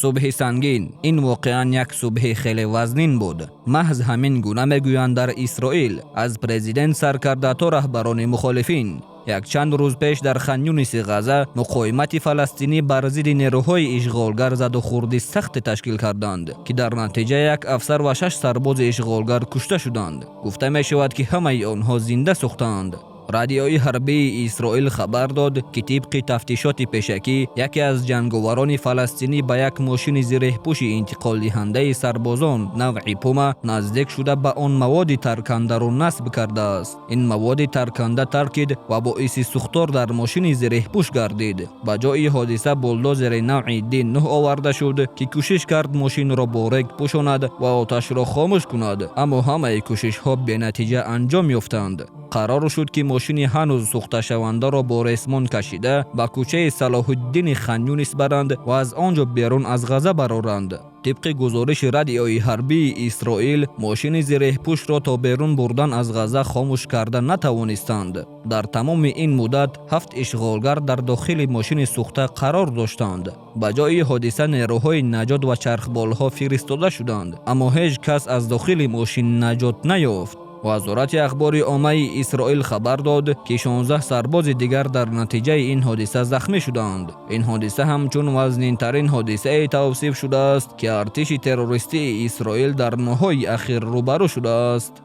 Субҳи сангин. Ин воқеан як субҳи хеле вазнин буд. Маҳз ҳамин гуна мегӯянд дар Исроил, аз президент сар карда то раҳбарони мухолифин. Якчанд рӯз пеш дар Ханюниси Ғаза муқовимати фаластинӣ бар зидди нерӯҳои ишғолгар задухӯрди сахте ташкил карданд, ки дар натиҷа як афсар ва шаш сарбози ишғолгар кушта шуданд. Гуфта мешавад, ки ҳамаи онҳо зинда сӯхтаанд. Радиои ҳарбии Исроил хабар дод, ки тибқи тафтишоти пешакӣ яке аз ҷанговарони фаластинӣ ба як мошини зиреҳпӯши интиқолдиҳандаи сарбозон навъи Пума наздик шуда, ба он маводи таркандаро насб кардааст. Ин маводи тарканда таркид ва боиси сӯхтор дар мошини зиреҳпӯш гардид. Ба ҷои ҳодиса булдозери навъи Д9 оварда шуд, ки кӯшиш кард мошинро бо рег пӯшонад ва оташро хомӯш кунад, аммо ҳамаи кӯшишҳо бенатиҷа анҷом ёфтанд. Қарор шуд, ки мошини ҳанӯз сӯхташавандаро бо ресмон кашида ба кӯчаи Салоҳуддини Ханюнис баранд ва аз он ҷо берун аз Ғаза бароранд. Тибқи гузориши радиои ҳарбии Исроил, мошини зиреҳпӯшро то берун бурдан аз Ғаза хомӯш карда натавонистанд. Дар тамоми ин муддат ҳафт ишғолгар дар дохили мошини сӯхта қарор доштанд. Ба ҷои ҳодиса нерӯҳои наҷот ва чархболҳо фиристода шуданд, аммо ҳеҷ кас аз дохили мошин наҷот наёфт. Вазорати ахбори оммаи Исроил хабар дод, ки 16 сарбози дигар дар натиҷаи ин ҳодиса захмӣ шуданд. Ин ҳодиса ҳамчун вазнинтарин ҳодисае тавсиф шудааст, ки артиши террористии Исроил дар моҳҳои ахир рӯбарӯ шудааст.